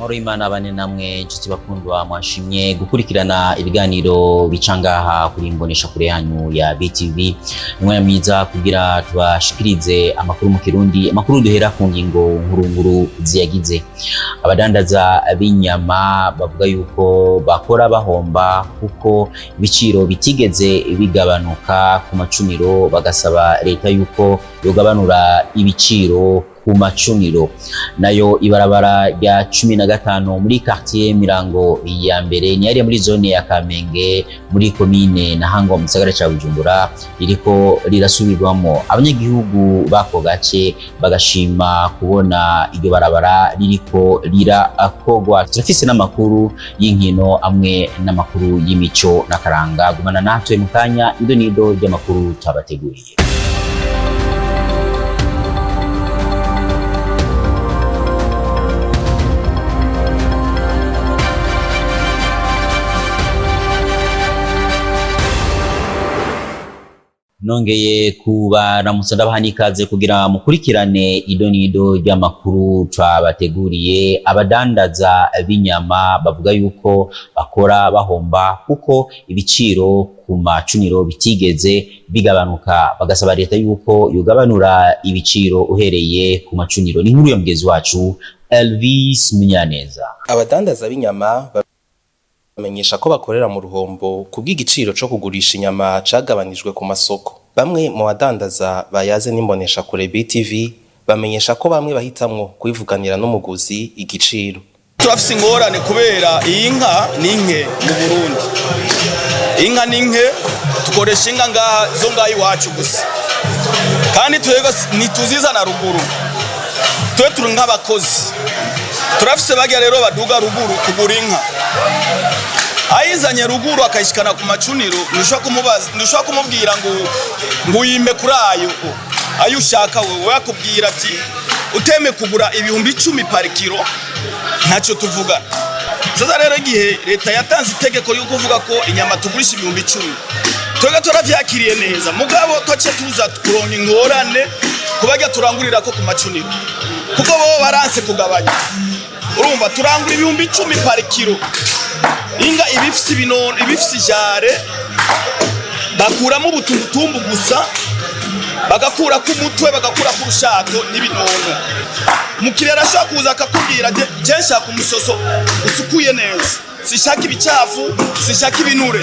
Amahoro y'Imana bane namwe nshuti bakundwa, mwashimye gukurikirana ibiganiro bica ngaha kuri imbonesha kure yanyu ya BTV. Umwanya mwiza kugira tubashikirize amakuru mu Kirundi, amakuru duhera ku ngingo nkuru nkuru ziyagize. Abadandaza b'inyama bavuga yuko bakora bahomba kuko ibiciro bitigeze bigabanuka ku macuniro, bagasaba leta yuko yogabanura ibiciro ku macuniro. Nayo ibarabara rya 15 muri quartier Mirango ya mbere ni yari muri zone ya Kamenge muri komine Nahangwa mu gisagara ca Bujumbura ririko rirasubirwamo. Abanyagihugu bako gace bagashima kubona iryo barabara ririko rirakogwa. Turafise n'amakuru y'inkino amwe n'amakuru y'imico n'akaranga. Gumana natwe mu kanya ido nido ry'amakuru twabateguriye. Nongeye kubaramutsa, ndabaha n'ikaze kugira mukurikirane idonido ry'amakuru twabateguriye. Abadandaza b'inyama bavuga yuko bakora bahomba kuko ibiciro ku macuniro bitigeze bigabanuka, bagasaba leta yuko yogabanura ibiciro uhereye ku macuniro. Ni inkuru ya mugenzi wacu Elvis Munyaneza. Abadandaza b'inyama bamenyesha ko bakorera mu ruhombo kubw'igiciro co kugurisha inyama cagabanijwe ku masoko. Bamwe mu badandaza bayaze n'imbonesha kure BTV bamenyesha ko bamwe bahitamwo kwivuganira n'umuguzi igiciro. Turafise ingorane kubera iyi nka ni nke mu Burundi. Inka ni nke, tukoresha inka ngaha zo ngaha iwacu gusa, kandi twebwe ntituzizana ruguru, twe turi nk'abakozi. Turafise barya rero baduga ruguru kugura inka, ayizanye ruguru akayishikana ku macuniro, ntushobora kumubwira ngo uyime kuri ayo ayo ushaka wewe, akubwira ati uteme kugura 10,000 par kilo, ntacyo tuvugana. Sasa rero igihe leta yatanze itegeko ryo kuvuga ko inyama tugurisha 10,000, twebwe turavyakiriye neza, mugabo twaciye tuza kuronka ingorane kubarya turangurira ko ku macuniro, kuko bo baranse kugabanya. Urumva turangura 10,000 par kilo, inga ibifise ibinono, ibifise ijare, bakuramo ubutumbutumbu gusa, bagakurako umutwe, bagakurako urushato n'ibinono. Umukiriya arashobora kuza akakubwira je nshaka umusoso usukuye neza, sinshaka ibicafu, sinshaka ibinure.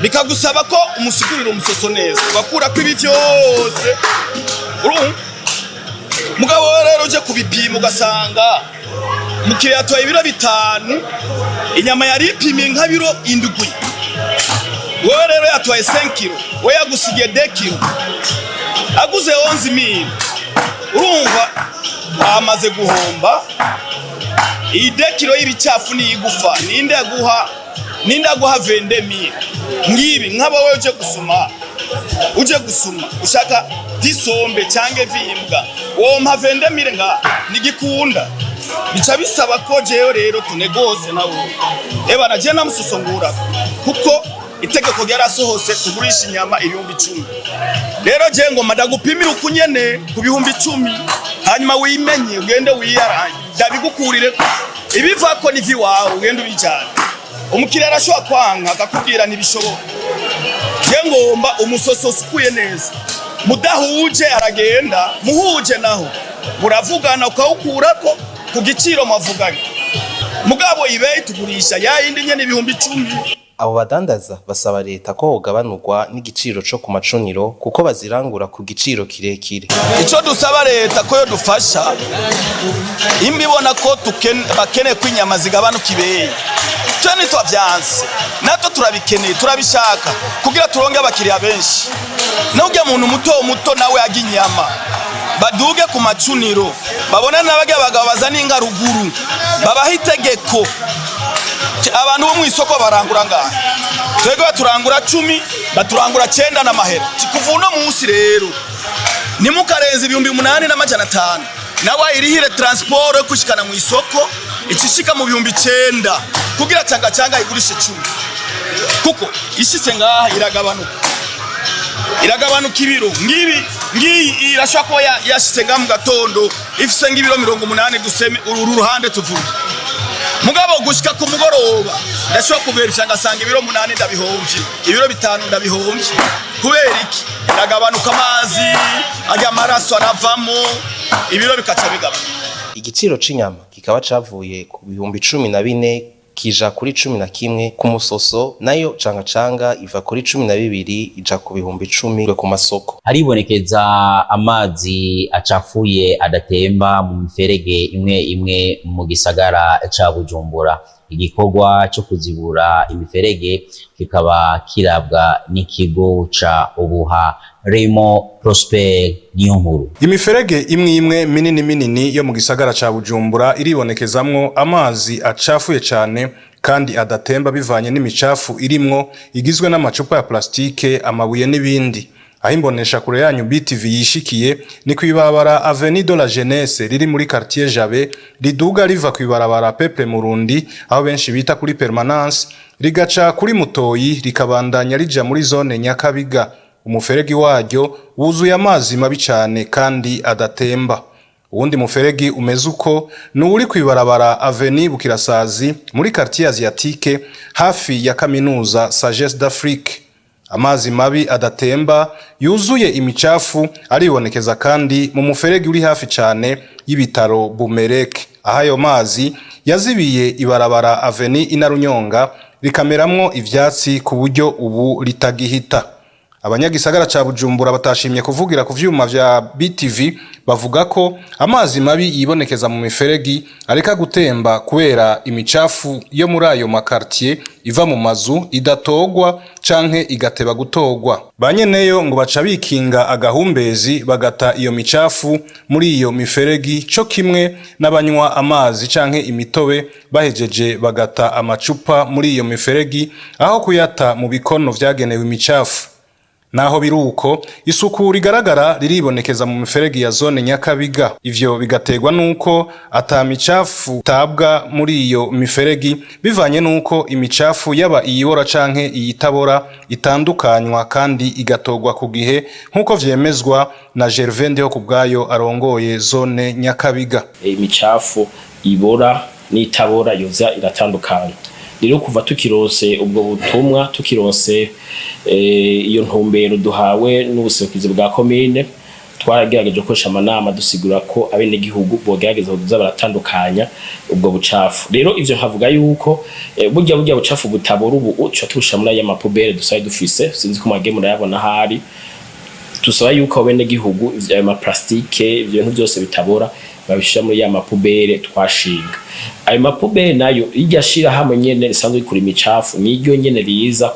Bikagusaba ko umusukurira umusoso neza, ugakurako ibi vyose. Urumva mugabo rero uje kubipima ugasanga umukiriya yatwaye ibiro 5, inyama yari ipimiye nka biro 7, wewe rero yatwaye 5 kilo, we yagusigiye 2 kilo, aguze 11,000. Urumva amaze guhomba. Iyi 2 kilo y'ibicafu ni igufa, ninde aguha, ninde aguha 22,000 ngibi? Nk'aba wewe uje gusuma, uje gusuma ushaka disombe cyange vimbwa, wompa 22,000 nga nigikunda. Bica bisaba ko jewe rero tunegose nawe ebana je namususo ngura, kuko itegeko ryarasohose tugurisha inyama 10,000. Rero je ngoma ndagupimira ukunyene ku 10,000, hanyuma wimenye ugende wiyaranje ndabigukurire, ibivako nivi wawe ugende ubijane. Umukiriya arashobora kwanka akakubwira ntibishoboka, je ngomba umusoso usukuye neza. Mudahuje aragenda, muhuje naho muravugana ukawukurako ku giciro mwavuganye, mugabo ibeyi tugurisha yayindi nyene 10,000. Abo badandaza basaba leta ko hogabanurwa n'igiciro co ku macuniro kuko bazirangura ku giciro kirekire. Ico dusaba leta ko yodufasha, imba ibona ko bakeneye ko inyama zigabanuka ibeyi, twe ntitwavyanse, natwe turabikeneye, turabishaka kugira turonke abakiriya benshi. N'urya muntu muto muto nawe arya inyama, baduge ku macuniro babone n'abarya abagabo bazana inka ruguru, babaha itegeko. Abantu bo mw'isoko barangura ngaha, twebwe baturangura 10, baturangura 9 n'amahera. Kuva uno munsi rero ntimukarenze 8,500, nawe ayirihire transport yo gushikana mu isoko, icishika mu 9,000 kugira canga canga igurishe 10, kuko ishitse ngaha iragabanuka, iragabanuka ibiro ngibi. Ngiyi irashobora kuba yashitse ngaha mu gatondo ifise nk'ibiro 80, duseme uru ruhande tuvuge. Gushika ku mugoroba ndashobora kuverifya ngasanga ibiro 8 ndabihomvye, ibiro 5 ndabihomvye. Kubera iki? Ndagabanuka amazi ajya, amaraso aravamo, ibiro bikaca bigabanuka. Igiciro c'inyama kikaba cavuye ku bihumbi 14 kija kuri 11 ku musoso, nayo cangacanga iva kuri 12 ija ku bihumbi 10 ku masoko. Haribonekeza amazi acafuye adatemba mu miferege imwe imwe mu gisagara ca Bujumbura. Igikorwa cyo kuzibura imiferege kikaba kirabwa n'ikigo ca Ubuha. Remo Prosper Niyonkuru. Imiferege imwe imwe minini minini yo mu gisagara ca Bujumbura iribonekezamwo amazi acafuye cane kandi adatemba, bivanye n'imicafu irimwo igizwe n'amacupa ya plastike, amabuye n'ibindi. Aho imbonesha kure yanyu BTV yishikiye ni kw'ibarabara Avenue de la Jeunesse riri muri quartier Jabe, riduga riva kw'ibarabara Peuple Murundi, aho benshi bita kuri Permanence, rigaca kuri Mutoyi, rikabandanya rija muri zone Nyakabiga. Umuferegi waryo wuzuye amazi mabi cane kandi adatemba. Uwundi muferegi umeze uko ni uri kw'ibarabara Avenue Bukirasazi muri quartier Asiatique, hafi ya kaminuza Sagesse d'Afrique. Amazi mabi adatemba yuzuye imicafu aribonekeza kandi mu muferegi uri hafi cane y'ibitaro Bumereke, aho ayo mazi yazibiye ibarabara Avenue Inarunyonga, rikameramwo ivyatsi ku buryo ubu ritagihita. Abanyagisagara ca Bujumbura batashimye kuvugira ku vyuma vya BTV bavuga ko amazi mabi yibonekeza mu miferegi areka gutemba kubera imicafu yo muri ayo makartier iva mu mazu idatogwa canke igateba gutogwa. Banyeneyo ngo baca bikinga agahumbezi, bagata iyo micafu muri iyo miferegi, co kimwe n'abanywa amazi canke imitobe bahejeje bagata amacupa muri iyo miferegi aho kuyata mu bikono vyagenewe imicafu. Naho biruko, isuku rigaragara riribonekeza mu miferegi ya zone Nyakabiga. Ivyo bigaterwa nuko ata micafu tabwa muri iyo miferegi, bivanye nuko imicafu yaba iyibora canke iyitabora itandukanywa kandi igatogwa ku gihe, nk'uko vyemezwa na Gervais Ndiho kubwayo arongoye zone Nyakabiga. Imicafu ibora n'itabora yoza iratandukana. Rero kuva tukironse ubwo butumwa, tukironse iyo ntumbero duhawe n'ubuserukizi bwa komine, twaragerageje gukoresha amanama dusigura ko abenegihugu bogerageza kuza baratandukanya ubwo bucafu. Rero ivyo nkavuga yuko burya bucafu butabora ubu tuca tubusha muri aya mapubere dusaye dufise, sinzi ko mwagiye murayabona ahari. Tusaba yuko abenegihugu ayo maplastike, ivyo bintu byose bitabora, babishira muri ya mapubere twashinga. Ayo mapubere nayo irya shira hamwe nyene risanzwe rikura imicafu niryo nyene riza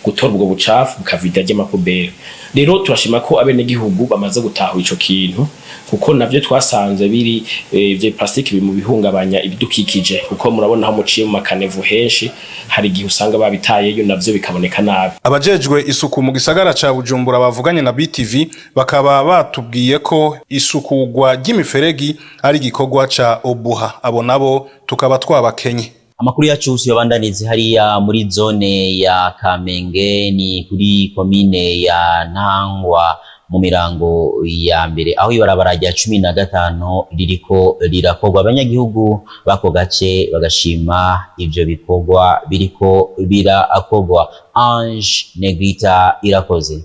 gutora ubwo bucafu bukavida ry'amapubere. Rero turashima ko abenegihugu bamaze gutahura ico kintu, kuko navyo twasanze biri ivyo plastike biri mu bihungabanya ibidukikije, kuko murabona aho muciye mu makanevu henshi hari igihe usanga babitayeyo navyo bikaboneka nabi. Abajejwe isuku mu gisagara ca Bujumbura bavuganye na BTV bakaba batubwiye ko isukugwa ry'imiferegi ari igikorwa ca Obuha. Abo nabo tukaba twabakenye. Amakuru yacu yabandanize hariya muri zone ya Kamenge, ni kuri komine ya Ntangwa mu mirango ya mbere, aho ibarabara rya 15 ririko rirakorwa. Abanyagihugu bako gace bagashima ivyo bikorwa biriko birakorwa. Ange Negrita Irakoze.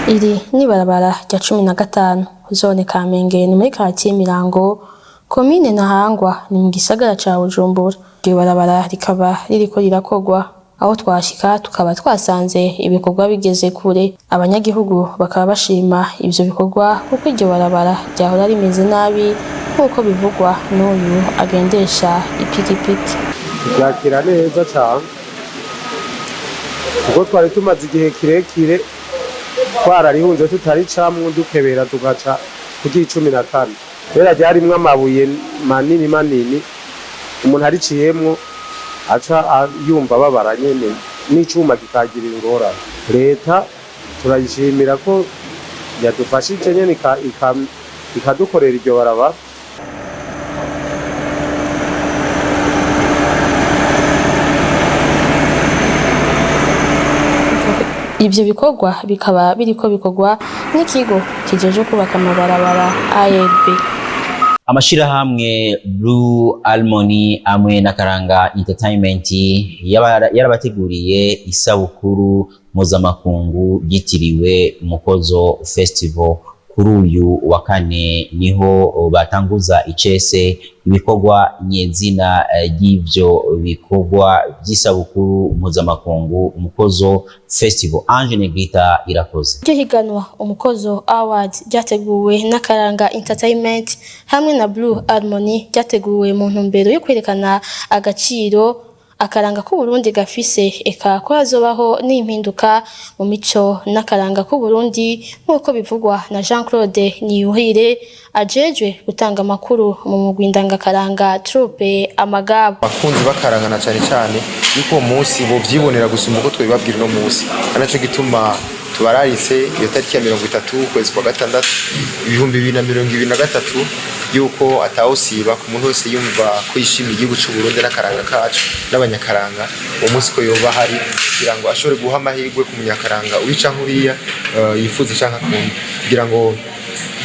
Iri ni ibarabara rya 15, zone Kamenge, ni muri quartier Mirango, komine Ntahangwa, ni mu gisagara ca Bujumbura. Iryo barabara rikaba ririko rirakorwa. Aho twashika tukaba twasanze ibikorwa bigeze kure. Abanyagihugu bakaba bashima ivyo bikorwa kuko iryo barabara ryahora rimeze nabi, nk'uko bivugwa n'uyu agendesha ipikipiki. Tubyakira neza cyane kuko twari tumaze igihe kirekire twararihunze tutaricamwo, dukebera tugaca ku 14, kubera ryarimwo amabuye manini manini, umuntu ariciyemwo aca yumva ababara nyene, n'icuma kikagira ingorane. Leta turayishimira ko yadufashije nyene ikadukorera iryo barabara. Ivyo bikorwa bikaba biriko bikorwa n'ikigo kijeje kubaka amabarabara ARB. Amashirahamwe Blue Harmony hamwe na Karanga Entertainment yarabateguriye isabukuru mpuzamakungu yitiriwe Umukozo Festival. Kuri uyu wa kane niho batanguza icese ibikorwa nyezina ry'ivyo bikorwa by'isabukuru mpuzamakungu Umukozo Festival. Ange Negrita Irakoze. Iryo higanwa Umukozo Awards ryateguwe n'Akaranga Entertainment hamwe na Blue Harmony ryateguwe mu ntumbero yo kwerekana agaciro akaranga k'Uburundi gafise, eka ko hazobaho n'impinduka mu mico n'akaranga k'Uburundi, nk'uko bivugwa na Jean Claude Niyuhire ajejwe gutanga amakuru mu mugwi ndangakaranga Troupe Amagabo. Abakunzi bakaranga na cyane cyane yuko uwo munsi bovyibonera gusumba uko twabibabwira uno munsi, ari naco gituma tubararitse iyo tariki ya 30 ukwezi kwa gatandatu 2023, yuko atawusiba ku muntu wese yumva ko yishimiye igihugu c'u Burundi n'akaranga kacu n'abanyakaranga, uwo munsi ko yoba hari kugira ngo ashobore guha amahirwe ku munyakaranga uri canke uriya yifuza canke akunda, kugira ngo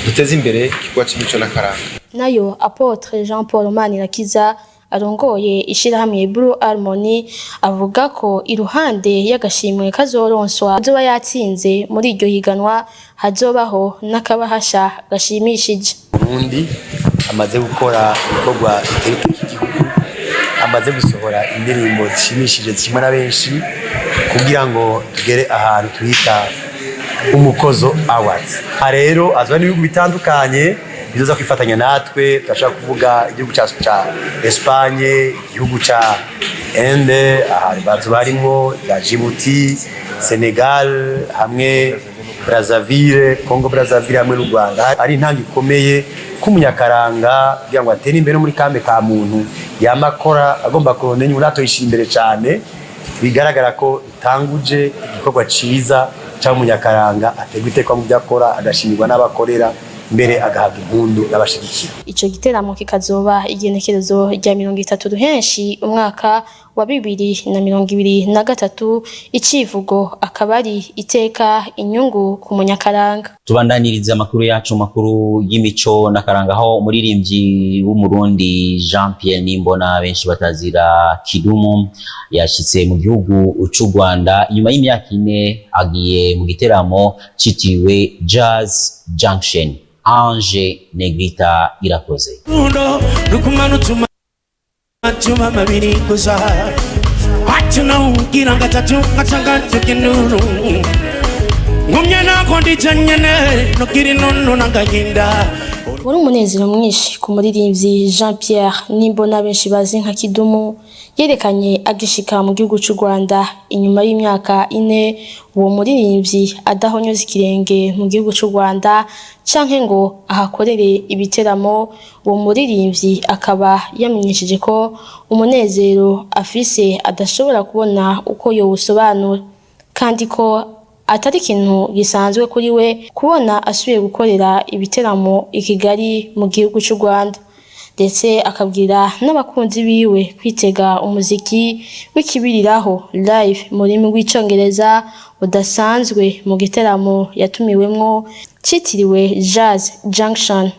duteze imbere igikorwa c'imico n'akaranga. Nayo Apotre Jean Paul Manirakiza arongoye ishirahamwe Blue Harmony avuga ko iruhande y'agashimwe kazoronswa azoba yatsinze muri iryo higanwa, hazobaho n'akabahasha gashimishije. Burundi amaze gukora ibikorwa bitari bike igihugu, amaze gusohora indirimbo zishimishije zishimwa na benshi, kugira ngo tugere ahantu twita Umukozo Awards. Aha rero azwa n'ibihugu bitandukanye bizoza kwifatanya natwe. Turashaka kuvuga igihugu ca Espagne, igihugu ca Inde, aha bazo barimwo za Djibouti, Senegal hamwe Brazzaville, Congo Brazzaville hamwe n'u Rwanda. Ari intanga ikomeye k'umunyakaranga kugira ngo atere imbere muri kambe ka muntu yama akora agomba kurondera inyungu natoyishira imbere cyane. Bigaragara ko dutanguje igikorwa ciza c'umunyakaranga aterwa iteka mu byo akora, agashimirwa n'abakorera, mbere agahabwa impundu n'abashigikira. Ico giteramo kikazoba igenekerezo rya 30 Ruhenshi umwaka wa 2023, icivugo akaba ari iteka inyungu ku munyakaranga. Tubandaniriza amakuru yacu, makuru y'imico n'akaranga, aho umuririmbyi w'Umurundi Jean Pierre Nimbona benshi batazira Kidumu yashitse mu gihugu c'u Rwanda inyuma y'imyaka 4, agiye mu giteramo citiriwe Jazz Junction. Ange Negrita Irakoze. Rukundo rukumanutuma chuma mabiri gusa ati nawugira gatatu gatangatu kinuru ngumye nako ndijanyene nokiri nono nagahinda. Wari umunezero mwinshi ku muririmbyi Jean Pierre Nimbona benshi bazi nka Kidumu yerekanye agishika mu gihugu c'u Rwanda inyuma y'imyaka 4 uwo muririmbyi adahonyoza ikirenge mu gihugu c'u Rwanda canke ngo ahakorere ibiteramo. Uwo muririmbyi akaba yamenyesheje ko umunezero afise adashobora kubona uko yowusobanura, kandi ko atari ikintu gisanzwe kuri we kubona asubiye gukorera ibiteramo i Kigali mu gihugu c'u Rwanda, ndetse akabwira n'abakunzi biwe kwitega umuziki w'ikibiriraho live mu rurimi rw'icongereza udasanzwe mu giteramo yatumiwemwo citiriwe Jazz Junction.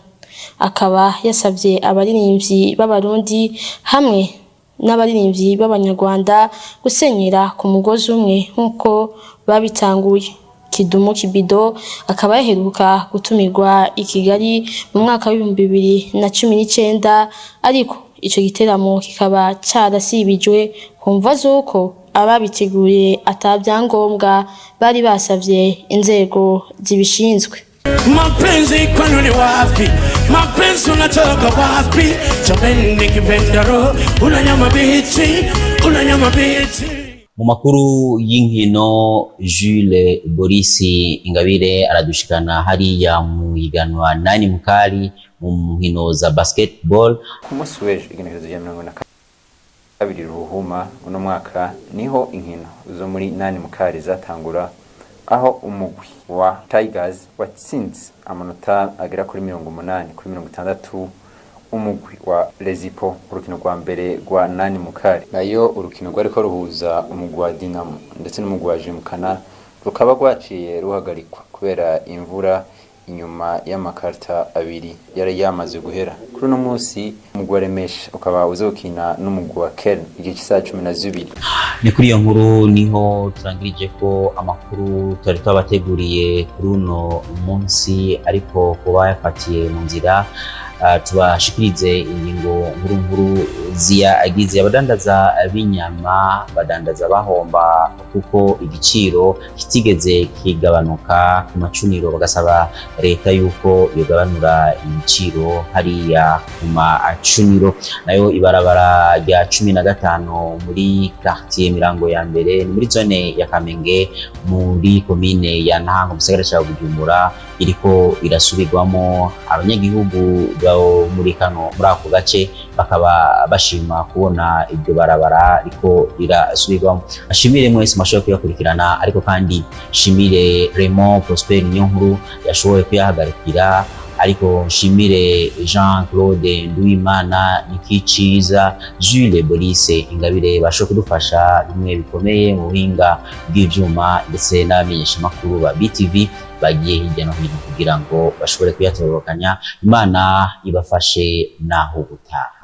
Akaba yasabye abaririmbyi b'Abarundi hamwe n'abaririmbyi b'Abanyarwanda gusenyera ku mugozi umwe nk'uko babitanguye. Kidumu Kibido akaba yaheruka gutumirwa i Kigali mu mwaka wa 2019, ariko ico giteramo kikaba carasibijwe ku mvo z'uko ababiteguye atabyangombwa bari basavye inzego zibishinzwe. Mapenzi kwenu ni wapi? Mapenzi unatoka wapi? Jameni kipendaro unanyama bichi, unanyama bichi. Mu makuru y'inkino, Jules Boris Ingabire aradushikana hariya mu higanwa nani mukali mu nkino za basketball. Ku munsi w'ejo igenekerezo rya 42 Ruhuma uno mwaka niho inkino zo muri nani mukali zatangura, aho umugwi wa Tigers watsinze amanota agera kuri 80 kuri 60 umugwi wa Lezipo urukino rwa mbere rwa nani mukari. Nayo urukino rwariko ruhuza umugwi wa Dinamo ndetse n'umugwi wa Jimkana rukaba rwaciye ruhagarikwa kubera imvura inyuma y'amakarita abiri yari yamaze guhera. Kuri uno munsi umugwi wa Remesha ukaba uzokina n'umugwi wa Kern igihe cy'isaha 12. Ni kuri iyo nkuru niho turangirije ko amakuru twari twabateguriye kuri uno munsi, ariko kuba yafatiye mu nzira, tubashikirize ingingo nkuru nkuru ziyagize. Abadandaza b'inyama badandaza bahomba kuko igiciro kitigeze kigabanuka ku macuniro, bagasaba leta yuko yogabanura ibiciro hariya ku macuniro. Nayo ibarabara rya 15 muri quartier Mirango ya mbere, ni muri zone ya Kamenge, muri komine ya Ntahango, mu gisagara ca Bujumbura, iriko irasubirwamo. Abanyagihugu bo muri kano muri ako gace bakaba bashima kubona iryo barabara riko rirasubirwamo. Ashimire mwese mwashoboye kuyakurikirana, ariko kandi shimire Raymond Prosper Niyonkuru yashoboye kuyahagarikira, ariko nshimire Jean Claude Nduwimana, Nikiciza Jules, Borise Ingabire bashoboye kudufasha bimwe bikomeye mu buhinga bw'ivyuma, ndetse n'abamenyeshamakuru ba BTV bagiye hirya no hino kugira ngo bashobore kuyatororokanya. Imana ibafashe, naho ubutaha.